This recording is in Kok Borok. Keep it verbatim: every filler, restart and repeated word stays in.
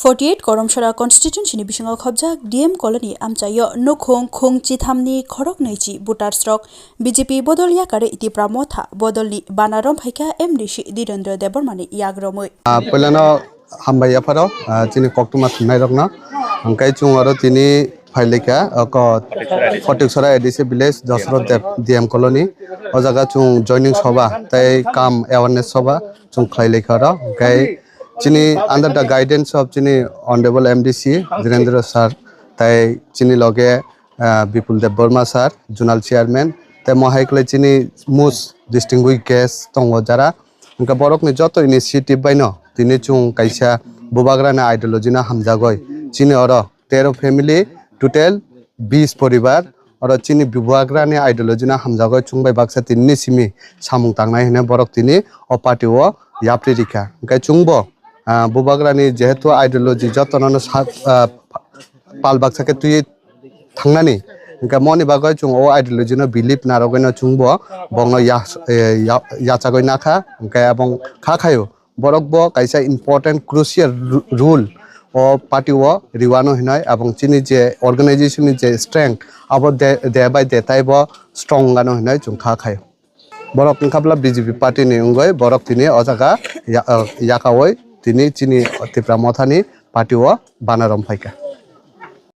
Forty eight Koromsora constituency ni bisingo khobjak D M colony amchaio nukhung khung chithamni khorok naichi voters rok B J P bodol yakarwi Tipra Motha bodolni bana romphaikha M D C Dhirendra Debbarmani yagromwi. Ah, puilano hambai yapharo, ah, chini koktwma thumnairokno. Hwnkhe chwng oro tini phailaikha, oko Photiksora A D C village, Dosroth Deb D M colony. O jaga chwng joining soba tei kam awareness soba chwng khlailaikha oro. Hwnkhe chini under the guidance of chini honorable M D C Dhirendra sir, tei chini loge, ah, Bipul Debbarma sir, zonal chairman, tei mohai kwlai chini most distinguished guest tongo jara. Hwnkhe borokni joto initiative baino tini chwng kaisa bubagrani ideology no hamjagwi chini oro tero family, total bis poribar, oro chini bubagrani ideology no hamjagwi chwng bai baksa tinini simi samung tangnai hwnwi borok tini o party o yapri rikha. Hwnkhe chwngbo, ah, bubagrani jehetu ideology jotono no sa-, ah, pal baksa khe twiwi thangnani, hwnkhe moni bagwi chwng o ideology no believe narwgwino chwngbo bongno ya-, eh, ya-, yachagwi nakha, hwnkhe abong kha khaio. Borok bo kaisa important crucial ru-, role o party o riwano hinoi, abong chini je organization ni je strength abo de, de bai de taibo strong gano hinoi chwng kha khaio. Borok wngkha bwla B J P party ni wngwi borok tini o jaga ya-, yakaui tini chini Tipra Motha ni party o bana romphaikha.